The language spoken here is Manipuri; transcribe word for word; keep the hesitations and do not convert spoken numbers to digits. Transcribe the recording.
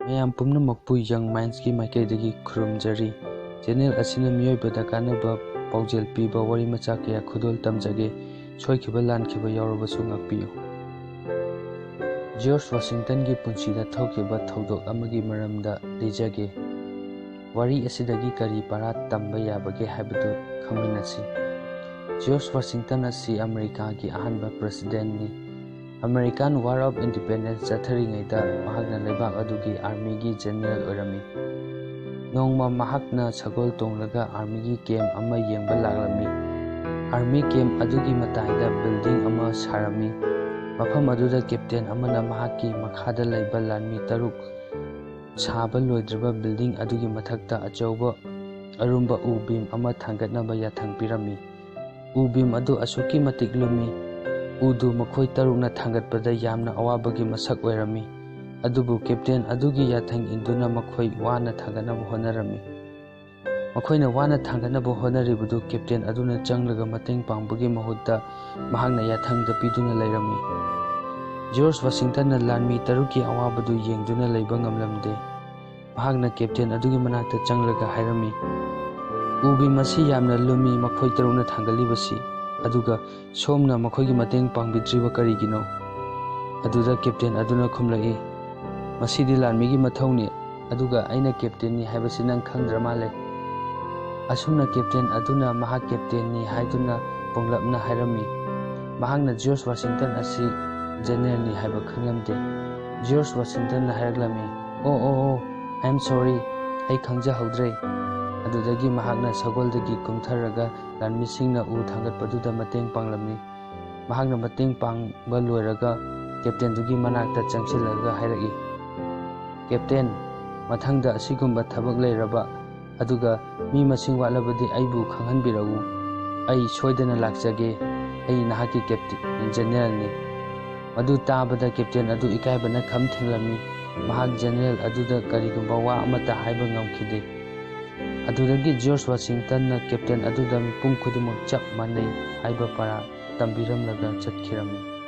ꯃꯌꯥꯝ ꯄꯨꯝꯅꯃꯛꯄꯨ Young Mindsꯀꯤ ꯃꯥꯏꯀꯩꯗꯒꯤ ꯈꯨꯔꯨꯝꯖꯔꯤ꯫ Channel ꯑꯁꯤꯅ ꯃꯤꯑꯣꯏꯕꯗ ꯀꯥꯟꯅꯕ ꯄꯥꯎꯖꯦꯜ ꯄꯤꯕ ꯋꯥꯔꯤ ꯃꯆꯥ ꯀꯌꯥ ꯈꯨꯗꯣꯜ ꯇꯝꯖꯒꯦ꯫ ꯁꯣꯏꯈꯤꯕ ꯂꯥꯟꯈꯤꯕ ꯌꯥꯎꯔꯕꯁꯨ ꯉꯥꯛꯄꯤꯌꯨ꯫ ꯖꯣꯔꯖ ꯋꯥꯁꯤꯡꯇꯟꯒꯤ ꯄꯨꯟꯁꯤꯗ ꯊꯣꯛꯈꯤꯕ ꯊꯧꯗꯣꯛ ꯑꯃꯒꯤ ꯃꯔꯝꯗ ꯂꯤꯖꯒꯦ꯫ ꯋꯥꯔꯤ ꯑꯁꯤꯗꯒꯤ ꯀꯔꯤ ꯄꯔꯥ ꯇꯝꯕ ꯌꯥꯕꯒꯦ ꯍꯥꯏꯕꯗꯨ ꯈꯪꯃꯤꯟꯅꯁꯤ꯫ ꯖꯣꯔꯖ ꯋꯥꯁꯤꯡꯇꯟ ꯑꯁꯤ ꯑꯃꯦꯔꯤꯀꯥꯒꯤ ꯑꯍꯥꯟꯕ presidentꯅꯤ꯫ American War of Independence ꯆꯠꯊꯔꯤꯉꯩꯗ ꯃꯍꯥꯛꯅ ꯂꯩꯕꯥꯛ ꯑꯗꯨꯒꯤ armyꯒꯤ general ꯑꯣꯏꯔꯝꯃꯤ꯫ ꯅꯣꯡꯃ ꯃꯍꯥꯛꯅ ꯁꯒꯣꯜ ꯇꯣꯡꯂꯒ armyꯒꯤ camp ꯑꯃ ꯌꯦꯡꯕ ꯂꯥꯛꯂꯝꯃꯤ꯫ Army camp ꯑꯗꯨꯒꯤ ꯃꯇꯥꯏꯗ building ꯑꯃ ꯁꯥꯔꯝꯃꯤ꯫ ꯃꯐꯝ ꯑꯗꯨꯗ captain ꯑꯃꯅ ꯃꯍꯥꯛꯀꯤ ꯃꯈꯥꯗ ꯂꯩꯕ ꯂꯥꯟꯃꯤ ꯇꯔꯨꯛ ꯁꯥꯕ ꯂꯣꯏꯗ꯭ꯔꯤꯕ building ꯑꯗꯨꯒꯤ ꯃꯊꯛꯇ ꯑꯆꯧꯕ ꯑꯔꯨꯝꯕ ꯎ beam ꯑꯃ ꯊꯥꯡꯒꯠꯅꯕ ꯌꯥꯊꯪ ꯄꯤꯔꯝꯃꯤ꯫ ꯎ beam ꯑꯗꯨ ꯑꯁꯨꯛꯀꯤ ꯃꯇꯤꯛ ꯂꯨꯝꯃꯤ, ꯎꯗꯨ ꯃꯈꯣꯏ ꯇꯔꯨꯛꯅ ꯊꯥꯡꯒꯠꯄꯗ ꯌꯥꯝꯅ ꯑꯋꯥꯕꯒꯤ ꯃꯁꯛ ꯑꯣꯏꯔꯝꯃꯤ꯫ ꯑꯗꯨꯕꯨ captain ꯑꯗꯨꯒꯤ ꯌꯥꯊꯪ ꯏꯟꯗꯨꯅ ꯃꯈꯣꯏ ꯋꯥꯅ ꯊꯥꯡꯒꯠꯅꯕ ꯍꯣꯠꯅꯔꯝꯃꯤ꯫ ꯃꯈꯣꯏꯅ ꯋꯥꯅ ꯊꯥꯡꯒꯠꯅꯕ ꯍꯣꯠꯅꯔꯤꯕꯗꯨ captain ꯑꯗꯨꯅ ꯆꯪꯂꯒ ꯃꯇꯦꯡ ꯄꯥꯡꯕꯒꯤ ꯃꯍꯨꯠꯇ ꯃꯍꯥꯛꯅ ꯌꯥꯊꯪꯗ ꯄꯤꯗꯨꯅ ꯂꯩꯔꯝꯃꯤ꯫ ꯖꯣꯔꯖ ꯋꯥꯁꯤꯡꯇꯟꯅ ꯂꯥꯟꯃꯤ ꯇꯔꯨꯛꯀꯤ ꯑꯋꯥꯕꯗꯨ ꯌꯦꯡꯗꯨꯅ ꯂꯩꯕ ꯉꯝꯂꯝꯗꯦ꯫ ꯃꯍꯥꯛꯅ captain ꯑꯗꯨꯒꯤ ꯃꯅꯥꯛꯇ ꯆꯪꯂꯒ ꯍꯥꯏꯔꯝꯃꯤ, "ꯎ beam ꯑꯁꯤ ꯌꯥꯝꯅ ꯂꯨꯝꯃꯤ, ꯃꯈꯣꯏ ꯇꯔꯨꯛꯅ ꯊꯥꯡꯒꯠꯂꯤꯕꯁꯤ, ꯑꯗꯨꯒ ꯁꯣꯝꯅ ꯃꯈꯣꯏꯒꯤ ꯃꯇꯦꯡ ꯄꯥꯡꯕꯤꯗ꯭ꯔꯤꯕ ꯀꯔꯤꯒꯤꯅꯣ?" ꯑꯗꯨꯗ captain ꯑꯗꯨꯅ ꯈꯨꯝꯂꯛꯏ, "ꯃꯁꯤꯗꯤ ꯂꯥꯟꯃꯤꯒꯤ ꯃꯊꯧꯅꯤ, ꯑꯗꯨꯒ ꯑꯩꯅ captainꯅꯤ ꯍꯥꯏꯕꯁꯤ ꯅꯪ ꯈꯪꯗ꯭ꯔ ꯃꯥꯜꯂꯦ?" ꯑꯁꯨꯝꯅ captain ꯑꯗꯨꯅ ꯃꯍꯥꯛ captainꯅꯤ ꯍꯥꯏꯗꯨꯅ ꯄꯣꯡꯂꯞꯅ ꯍꯥꯏꯔꯝꯃꯤ꯫ ꯃꯍꯥꯛꯅ ꯖꯣꯔꯖ ꯋꯥꯁꯤꯡꯇꯟ ꯑꯁꯤ generalꯅꯤ ꯍꯥꯏꯕ ꯈꯪꯂꯝꯗꯦ꯫ ꯖꯣꯔꯖ ꯋꯥꯁꯤꯡꯇꯟꯅ ꯍꯥꯏꯔꯛꯂꯝꯃꯤ, "ꯑꯣ, ꯑꯣ, ꯑꯣ, I am sorry, ꯑꯩ ꯈꯪꯖꯍꯧꯗ꯭ꯔꯦ꯫" ꯑꯗꯨꯗꯒꯤ ꯃꯍꯥꯛꯅ ꯁꯒꯣꯜꯗꯒꯤ ꯀꯨꯝꯊꯔꯒ ꯂꯥꯟꯃꯤꯁꯤꯡꯅ ꯎ ꯊꯥꯡꯒꯠꯄꯗꯨꯗ ꯃꯇꯦꯡ ꯄꯥꯡꯂꯝꯃꯤ꯫ ꯃꯍꯥꯛꯅ ꯃꯇꯦꯡ ꯄꯥꯡꯕ ꯂꯣꯏꯔꯒ captainꯗꯨꯒꯤ ꯃꯅꯥꯛꯇ ꯆꯪꯁꯤꯜꯂꯒ ꯍꯥꯏꯔꯛꯏ, "Captain, ꯃꯊꯪꯗ ꯑꯁꯤꯒꯨꯝꯕ ꯊꯕꯛ ꯂꯩꯔꯕ, ꯑꯗꯨꯒ ꯃꯤ ꯃꯁꯤꯡ ꯋꯥꯠꯂꯕꯗꯤ ꯑꯩꯕꯨ ꯈꯪꯍꯟꯕꯤꯔꯛꯎ꯫ ꯑꯩ ꯁꯣꯏꯗꯅ ꯂꯥꯛꯆꯒꯦ꯫ ꯑꯩ ꯅꯍꯥꯛꯀꯤ captain, generalꯅꯤ꯫" ꯃꯗꯨ ꯇꯥꯕꯗ captain ꯑꯗꯨ ꯏꯀꯥꯏꯕꯅ ꯈꯝ ꯊꯦꯡꯂꯝꯃꯤ꯫ ꯃꯍꯥꯛ general ꯑꯗꯨꯗ ꯀꯔꯤꯒꯨꯝꯕ ꯋꯥ ꯑꯃꯠꯇ ꯍꯥꯏꯕ ꯉꯝꯈꯤꯗꯦ꯫ ꯑꯗꯨꯗꯒꯤ ꯖꯣꯔꯖ ꯋꯥꯁꯤꯡꯇꯟꯅ captain ꯑꯗꯨꯗ ꯃꯤꯄꯨꯝ ꯈꯨꯗꯤꯡꯃꯛ ꯆꯞ ꯃꯥꯟꯅꯩ ꯍꯥꯏꯕ ꯄꯔꯥ ꯇꯝꯕꯤꯔꯝꯂꯒ ꯆꯠꯈꯤꯔꯝꯃꯤ꯫